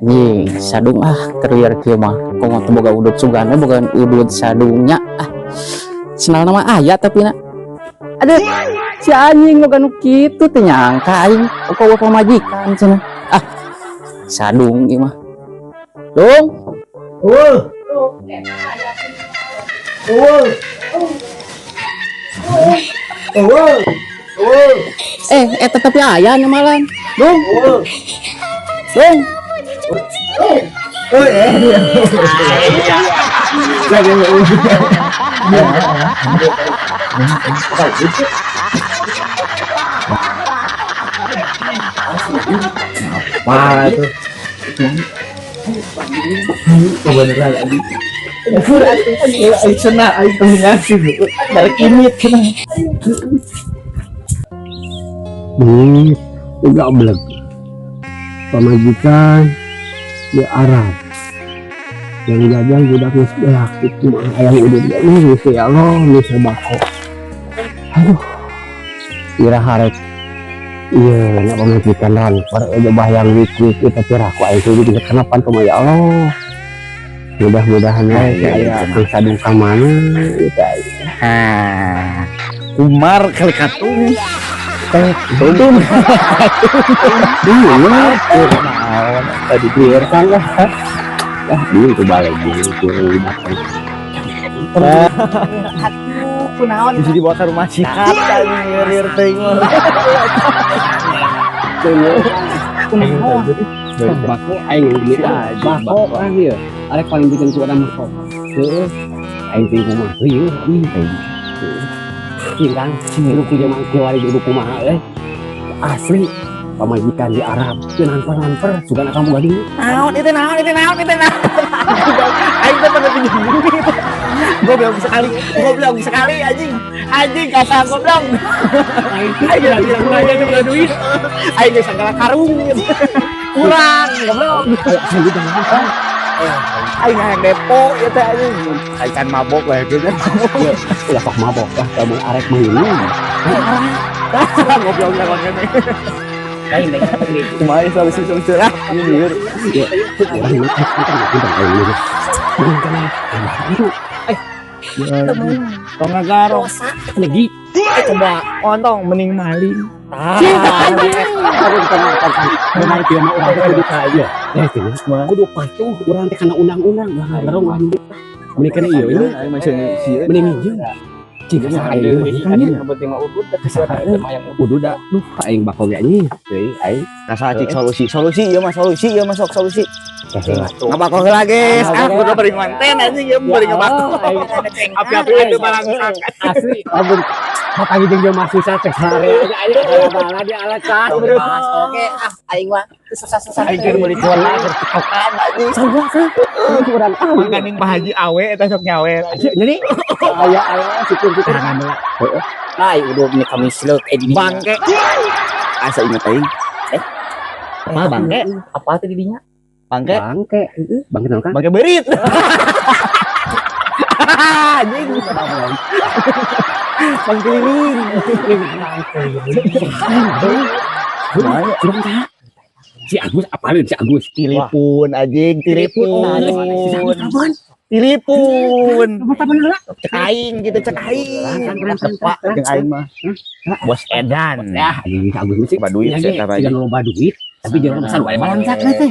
Anjing, sadung ah keur lieur kieu mah. Komo teu boga udud sugana boga udud sadungnya ah. Senal nama aya tapi na. Aduh, si anjing boga nu kitu teu nyangka aing euweuh pamajikan cenah. Ah, sadung ieu mah. Dung. Oh. Oh. Oh. Oh. Eh, eta tapi aya nya malan. Dung. Dung. Oh, eh. Lagi. Apa itu? Kebenaran lagi. Aing aing ngasih dari kimit cenah. Udah beleg. Pamajikan di Arab. Yang jajan budak geus beak itu hayang udah dia nih ya Allah nih bako. Aduh. Ira harek. Iya, nya pamajikan dan par aja bayang wik-wik tapi raku aing teh jadi kenapa tuh ya Allah. Mudah-mudahan ya aya kang sadung ka mana gitu. Ah. Kumar kali katung. Tungtung. Dulu tadi biarkan lah. Ah, dulu itu balik dulu datang. Aduh, kunaon bisa dibawa ke rumah sikat kali lieur teuing mah. Kunaon? Bako aing beli bako kan ieu. Arek paling bikin ku urang mah. Heeh. Aing teh kumaha ieu anjing teh. Cing Kang, lu ku zaman kiwari kudu kumaha euy. Asli pamajikan di Arab teu namper-namper sugan akang boga duit. Naon itu naon itu naon itu naon. Aing teh pernah pinjam duit. Goblok sekali anjing. Anjing kasar goblok. Aing bilang boga duit. Aing geus sagala karung. Kurang goblok. Aing hayang depo ieu teh anjing. Aing kan mabok we gitu. Ulah sok mabok lah kamu arek meunang. Goblok kene. Lain lain. Kumaha solusi-solusi lah. Lieur. Urang mah tong ngagarong. Legi. Coba ontong mending maling. Benar kieu mah urang teh kudu kaya. Kudu patuh urang teh kana undang-undang ulah ngagarong ulah nyurik. Mending kana ieu nya. Mending ieu. Cing saha ieu mah penting mah udud udud da. Duh aing bako ge anjing. Teuing aing kasa cik solusi. Solusi ieu mah solusi ieu mah sok solusi. Ngabako heula geus. Ah kudu bari konten anjing ieu bari ngabako. Api-api itu balangsak. Asli ampun. Patang jeung jelema susah cek sare aja aing bala di alat cas. Oke ah aing mah susah-susah. Aing keur meuli bola keur cikokan anjing. Sarua sih. Urang ah makaning Pak Haji awe eta sok nyawe. Jadi aya aya syukur-syukur. Heeh. Nah, udah ini kami sleuk di bangke. Asa inget aing. Apa bangke? Apa teh didinya? Bangke. Bangke, heeh, bangke naon kan? Bangke beurit. Anjing. Bangke lilin. Si Agus apalin si Agus? Tilipun anjing, tilipun. Tilipun. Cek aing gitu, cek aing. Tepak jeung aing mah. Bos edan. Ya, anjing si Agus mah sih loba duit eta mah. Siga loba duit, tapi jangan masa lu aya balangsak teh.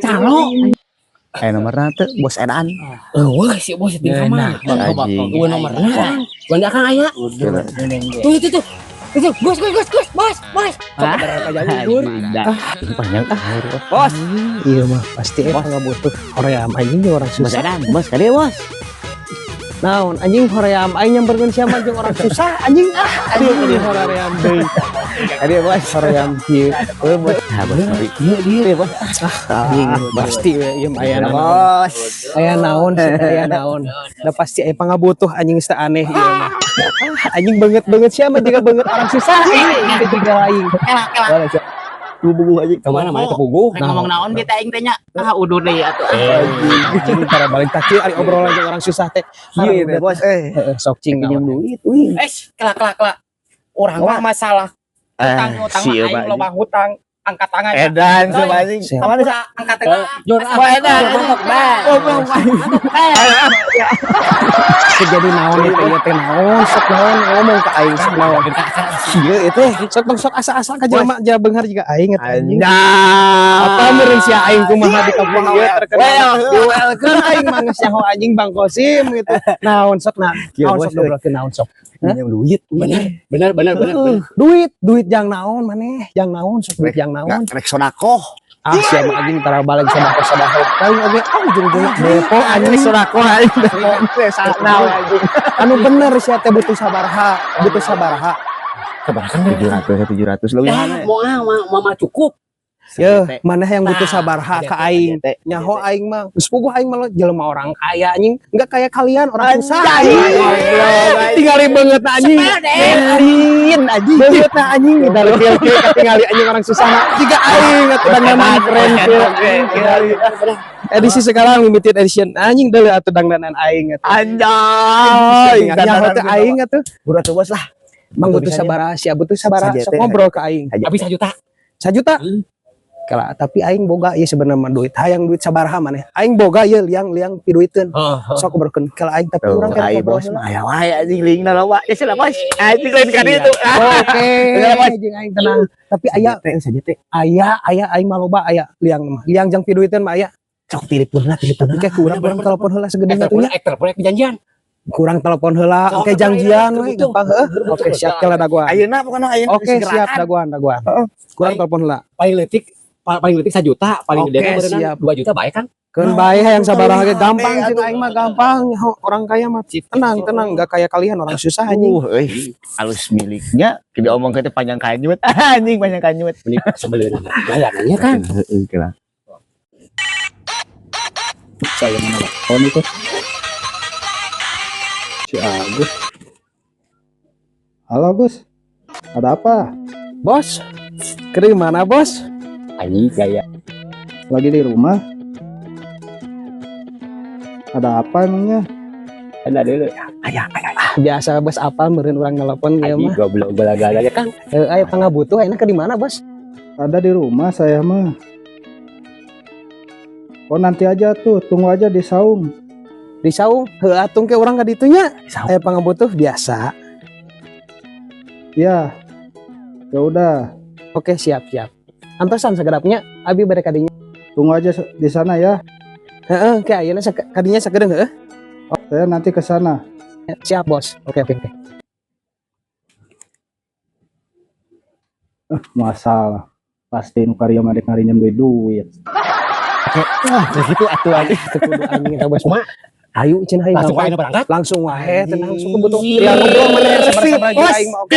Calo. Aya nomorna teu bos edan. Eueuh si bos di kamar. Eueuh nomorna. Gua akang aya. Tuh itu tuh. Itu, Gus, Gus, Gus, bos, bos. Panjang ah. Bos. Iya mah pasti eta nggak butuh hoream anjing jeung orang susah. Bos edan, bos kali bos. Naon anjing hoream aing nyamperkeun siapa jeung orang susah anjing ah anjing hoream deui. Kali bos hoream kieu. Heuh bos. Ah bos. Ieu dieu bos. Ah anjing pasti we ieu mah aya naon. Bos. Aya naon sih aya naon. Da pasti aya pangabutuh anjing teh aneh ieu mah. Anjing banget-banget siapa juga banget orang susah itu juga aing. Elak elak. Bubuh aja. Kemana mana tepuguh. Rek ngomong naon dia teh aing teh nya. Ah udur deui atuh. Anjing para balik tak kieu ari obrolan jeung orang susah teh. Ieu teh bos eh. Heeh sok cing pinjam duit euy. Eh, kelak kelak kelak. Urang mah masalah hutang hutang mah aing loba hutang. Angkat tangan. Edan coba anjing. Mana sa angkat tangan. Jor ah. Edan. Goblok. Jadi naon itu ieu teh naon sok naon ngomong ka aing sok naon. Ieu itu sok tong sok asa-asa ka jelema ja beunghar jiga aing eta anjing. Apa meureun sia aing kumaha di kampung ieu terkenal. Diwelkeun aing mah geus nyaho anjing Bang Kosim gitu. Naon sok nah. Naon sok ngobrolkeun naon sok. Minjem duit. Bener. Duit jang naon maneh, jang naon sok duit jang naon. Rek sodakoh. Ah sia mah anjing tara balik sodakoh. Paling oge ah ujung-ujungna depo anjing sodakoh anjing depo teh naon anjing. Anu bener sia teh butuh sabaraha, butuh sabaraha. Sabaraha kan 700 leuwih. Moal mah cukup. Yeuh, maneh yang butuh sabaraha ka aing. Nyaho aing mah, geus puguh aing mah jelema orang kaya anjing, enggak kayak kalian orang susah. Tingali beungeut anjing. Lain anjing. Beungeut anjing kieu katingali anjing orang susah mah. Jiga aing atuh dandanan keren kieu. Edisi sekarang limited edition anjing deuleu atuh dangdanan aing atuh. Anjay, nyaho teh aing atuh. Buru atuh bos lah. Mang butuh sabaraha sia, butuh sabaraha sok ngobrol ka aing. Habis 1 juta. 1 juta? Kala, tapi aing boga ieu sebenarnya duit hayang duit sabaraha maneh aing boga ieu liang-liang piduiteun sok ngobrolkeun kala aing tapi urang kan ngobrol bos mah aya wae anjing liangna loba ya cenah bos anjing lain ka ditu. Oke jeung aing tenang tapi aya aya aya aing mah loba aya liang mah liang jang piduiteun mah aya sok tilipun lah tapi kayak kurang telepon heula segede atuh nya telepon janjian kurang telepon heula oke janjian we gampang heuh oke siap kela dagoan ayeuna pokona ayeuna oke siap dagoan kurang telepon heula paling leutik 1 juta, paling gede siap. 2 juta bae kan? Keun bae hayang sabaraha ge gampang jeung aing mah gampang orang kaya mah tenang tenang enggak kayak kalian orang susah anjing. Euy, alus miliknya diomongkeun teh panjang kanyut. Anjing panjang kanyut. Beli sebelum bayarannya kan. Heeh, kira. Saya mana telepon itu? Si Agus. Halo, Gus. Ada apa? Bos. Ke mana, Bos? Anjing gaya. Lagi di rumah. Ada apa emangnya? Ada dulu. Ayah. Biasa bos apa meureun urang nelpon ieu mah. Goblok balaga aja Kang. Aya pangabutuh ayeuna ke di mana, Bos? Ada di rumah saya mah. Oh, nanti aja tuh, tunggu aja di saung. Di saung? Heuh atuh ke urang ka ditu nya. Aya pangabutuh biasa. Ya. Ya udah. Oke, siap. Antosan sagerapnya abi bade kadinya. Tunggu aja di sana ya. Heeh, ke ayeuna kadinya sagedeung heuh. Saya nanti ke sana. Siap, Bos. Oke. Masalah. Pasti nu karya mah dek ngarinjem duit. Wah, gitu atuh anjing teu kudu anjing eta bos mah. Ayo cenah aing langsung wae berangkat. Langsung wae tenang sok butuh. Ya ngobrol maneh sabar-sabar jeung aing mah. Oke.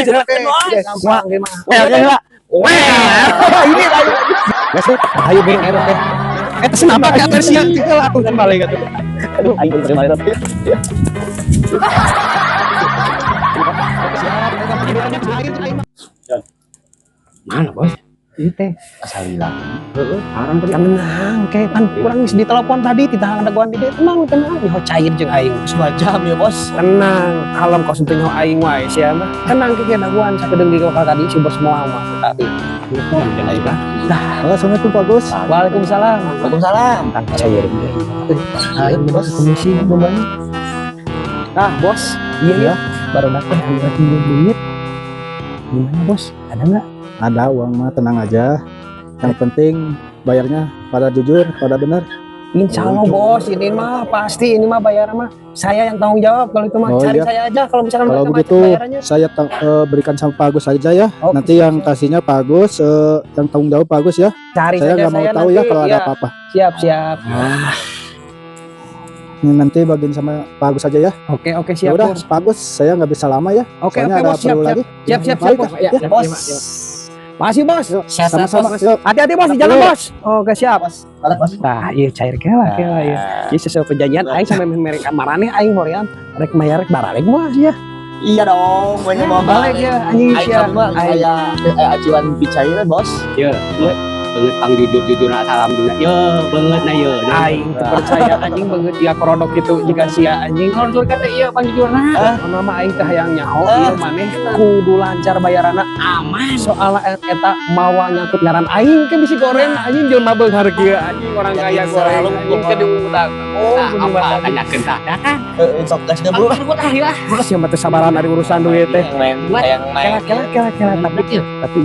Gampang ge mah. Wah, ini ayo. Ayo buru teh. Eta senapa ka sia heula atuh kan balik atuh. Aduh, aing terima kasih. Mana, Bos? Ieu teh asal hilang. Heeh, arang tadi tenang ke pan kurang geus ditelepon tadi titah dagoan di dieu tenang tenang nyaho cair jeung aing. 2 jam ya, Bos. Tenang, kalem kos teu nyaho aing wae sia mah. Tenang ke dagoan sakedeung di bakal tadi si bos moal mah tadi. Nah, Assalamualaikum Pak Gus. Waalaikumsalam. Waalaikumsalam. Cair. Ayo bos, komisi membantu. Nah, Bos, iya ya. Baru datang ambil duit. Gimana, Bos? Ada nggak? Ada uang mah, tenang aja. Yang penting bayarnya pada jujur, pada benar. Insya Allah bos, ini mah pasti ini mah bayar mah saya yang tanggung jawab kalau itu mah. Oh, cari iya. Saya aja kalau misalkan kalau begitu bayarannya. Saya berikan sama Pak Agus aja ya. Oke, nanti yang kasihnya Pak Agus, yang tanggung jawab Pak Agus ya. Cari saya nggak mau tahu ya kalau ada apa-apa. Siap siap. Nah. Ini nanti bagiin sama Pak Agus aja ya. Oke oke siap. Udah Pak Agus, saya nggak bisa lama ya. Oke oke bos, siap siap. Siap siap siap bos. Ya, bos. Makasih bos. Sama-sama. Hati-hati bos di jalan bos. Oke siap. Bos. Bos. Nah, iya cair kela kela ya. Jadi sesuai perjanjian aing sampe mereka marane aing hoream rek mayar rek baralek bos ya. Iya dong, banyak mau balik ya anjing aing sama aya acuan bicairan bos. Iya. Beungeut pang jujur-jujur alhamdulillah. Yo beungeut na yo. Aing teu percaya anjing beungeut dia korodok gitu jika sia anjing. Ngorjur kata ieu pang jujurna. Nama aing teh hayang nyaho ieu maneh kudu lancar bayaranna Aman. Soalnya eta mawa nyangkut ngaran aing ke bisi goreng anjing jelema beunghar kieu anjing orang kaya goreng anjing ke diundang. Oh, Nah, apa tanyakeun tah dah kan. Sok gas dulu lah. Aku ah ya. Terus yang teu sabaran ari urusan duit teh. Hayang Kela naik. kela kela kela tapi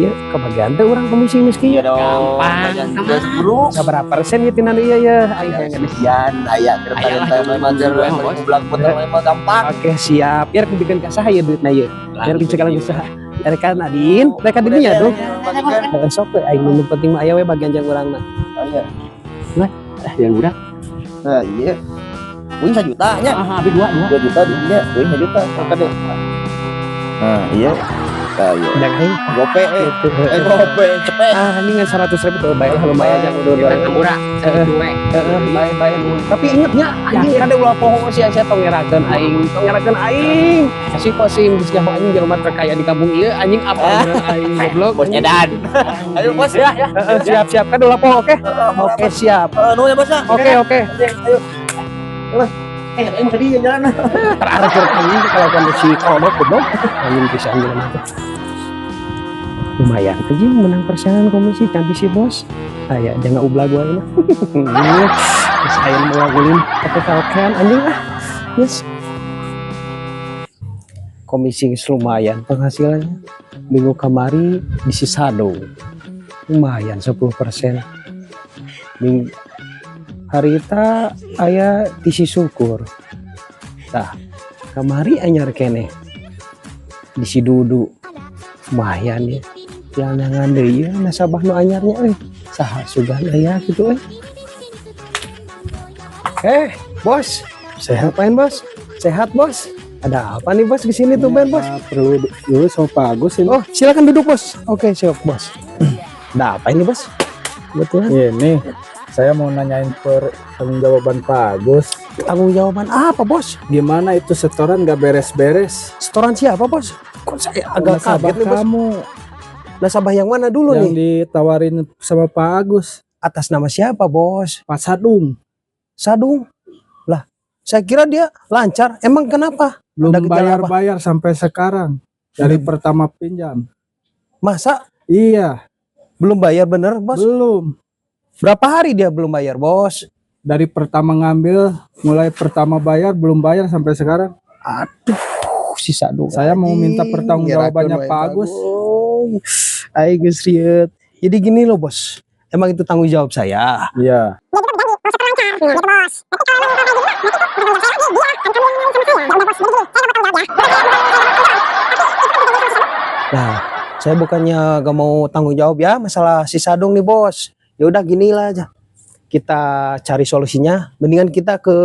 ya kebagian teh urang komisi geus kieu. Iya dong. Gampang. Gas buru. Sabaraha persen ieu tina ieu ya aing hayang Kemisian aya Aya lah, kereta bos. mah gampang. Oke siap. Biar dibikeun ka saha ieu duitna ieu. Biar dicekelan ku saha. Rek Nadine, rek dinya dong. Heeh, sok we aing nu penting mah aya we bagian jang urangna. Oh iya. Ah, yang budak. Nah, iya. Uing 1 juta nya. Ah, abi dua dua. 2 juta dinya, uing 1 juta sok kade. Nah, iya. Nah, iya. Jang aing Gope gope cepet. Ah, ini ngan 100.000 tuh baiklah lumayan jang udah Kita murah. Sakitu we. Heeh, bae bae. Tapi ingetnya anjing kade ulah poho sia sia tong ngerakeun aing, tong ngerakeun aing. Si kosim geus nyaho anjing jelema terkaya di kampung ieu anjing apa beneran aing goblok. Bos edan. Ayo bos ya. Heeh, siap siap kade ulah poho oke. Oke, siap. Nuhun ya bos ya. Oke, oke. Ayo. Aing tadi jalan. Terarah anjing kalau kondisi kodok goblok anjing pisan jelema teh. Lumayan anjing menang persenan komisi cantik si bos. Aya jangan ublah gua ini. Terus aing mau ngulin pakai kaokean anjing ah. Yes. Komisi geus lumayan penghasilannya. Minggu kamari di Sisado. Lumayan 10%. Minggu harita aya di Syukur. Tah, kamari anyar keneh. Di Sidudu. Lumayan ya. Jangan deui ya nasabah nu anyarnya euy. Saha sugan aya kitu euy. Bos. Sehat main, Bos? Sehat, Bos? Ada apa nih, Bos, di sini tuh, Ben, Bos? Perlu dulu sama Pak Agus ini. Oh, silakan duduk, Bos. Oke, siap, Bos. Ada apa ini, Bos? Betul. Ini saya mau nanyain pertanggungjawaban Pak Agus. Tanggung jawaban apa, Bos? Gimana itu setoran nggak beres-beres? Setoran siapa, Bos? Kok saya agak Nasabah kaget nih, Bos. kamu Nasabah yang mana dulu yang nih? ditawarin sama Pak Agus, Atas nama siapa, Bos? Pak Sadung. Sadung. Lah, saya kira dia lancar. Emang kenapa? Belum Ada gejala apa? bayar-bayar sampai sekarang. Dari pertama pinjam. Masa Iya, belum bayar bener, Bos? belum. Berapa hari dia belum bayar, Bos? Dari pertama ngambil, mulai pertama bayar, belum bayar sampai sekarang. Aduh, si Sadung. Saya mau minta Anjing, pertanggungjawabannya ngerakeun Pak wae Agus. Aing geus rieut. Jadi gini loh, Bos. Emang itu tanggung jawab saya. Iya. Nah, saya bukannya gak mau tanggung jawab ya masalah si Sadung nih, Bos. Ya udah gini lah aja. Kita cari solusinya. Mendingan kita ke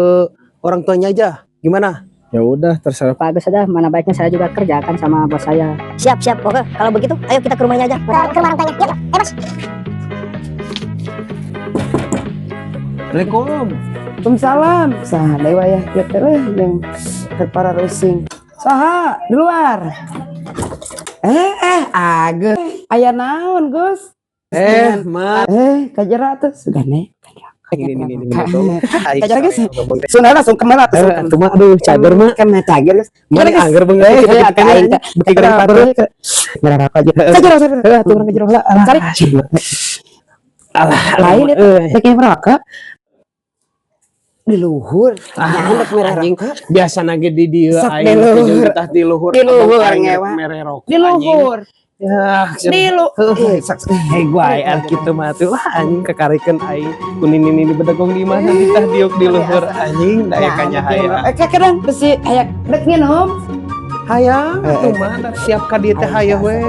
orang tuanya aja. Gimana? Ya udah, terserah. Pak Agus aja, mana baiknya saya juga kerjakan sama bos saya. Siap, siap. Oke, kalau begitu ayo kita ke rumahnya aja. Ke rumah orang tuanya. Yuk, ayo Bos. Assalamualaikum. Waalaikumsalam. Saha dewa ya, kieu teh jeung para rusing. Saha di luar. Agus. Aya naon, Gus? Ma. Kajera tuh sugane. Ini. Kajera geus. Sunah langsung kemana tuh? Tuh mah aduh cager mah. Kemana cager geus. Mana angger beungeut kitu Aing teh. Beuki goreng patut. Merah aja. Kajera, kajera. Tuh urang kajero heula. Alah. Cari. Alah, Lain euy. eta. Rek merokok. Di luhur. Ah, Rek merah anjing. rokok. Biasa nage di dieu Sok aing di luhur. tah di luhur. Di luhur, Aing rek ngewa. mere rokok, Di luhur. anjing. Ya, Di luhur. Eh gua aing kitu mah tuh lah anjing kekarikeun aing kunin ini di bedegong di mana ditah diuk di luhur anjing da aya kanya hayang. Kadang besi aya rek nginum. Hayang atuh mah da siap ka dieu teh hayang we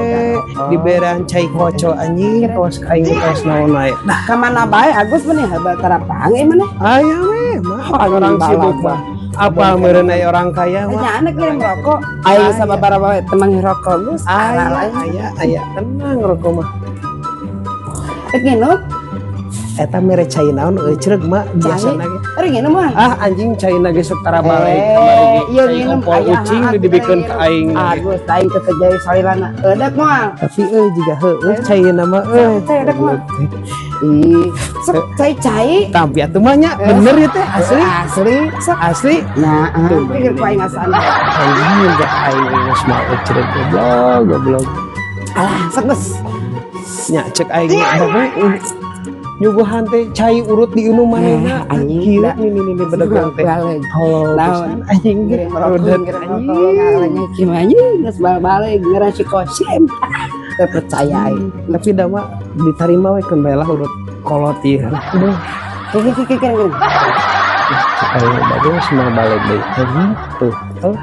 diberean cai koco anjing tos aing tos naon wae. Nah, ka mana bae Agus mah nih tarapang ieu maneh. Hayang we mah orang sibuk mah. Apa meureun aya orang kaya mah. Nya anak ngirim rokok. Aing sama para bae temang rokok Gus. Aya aya aya tenang rokok mah. Rek nginum. Eta mere cai naon eucreug, Mak, biasana ge. Ari nginum mah. Ah, anjing, caina ge sok tara balik Eh, kamari ge. iya, Cai nginum. ompol Aya, ucing ah, nu dibikeun ka aing ge. Aduh, aing teh jadi salilana. Edek moal. Tapi euy jiga heueuh caina mah euy. Cai edek mah. Ih, sok cai-cai. Tapi atuh mah nya bener ya teh, asli. Asli, sok. Asli. Nah, ah, pikir ku aing asana. Anjing, gak aing geus mah eucreug, goblok goblok. Alah, sok geus. Nya cek aing babe nyuguhan teh cai urut diinum manehna. Eh, anjing, Kieu da. nih nih nih bedagang teh. Balik. Tolol Naon? pisan anjing ge. Ngirim rokok, Udah, ngirim anjing. rokok, ngalanya gimana geus balik ngaran si Kosim. Terpercaya aing. Tapi da mah diterima we keun bae lah urut kolot ieu. Udah. Kiki kiki kiki. Cek aing babe geus mah balik deui. Anjing tuh. Alah.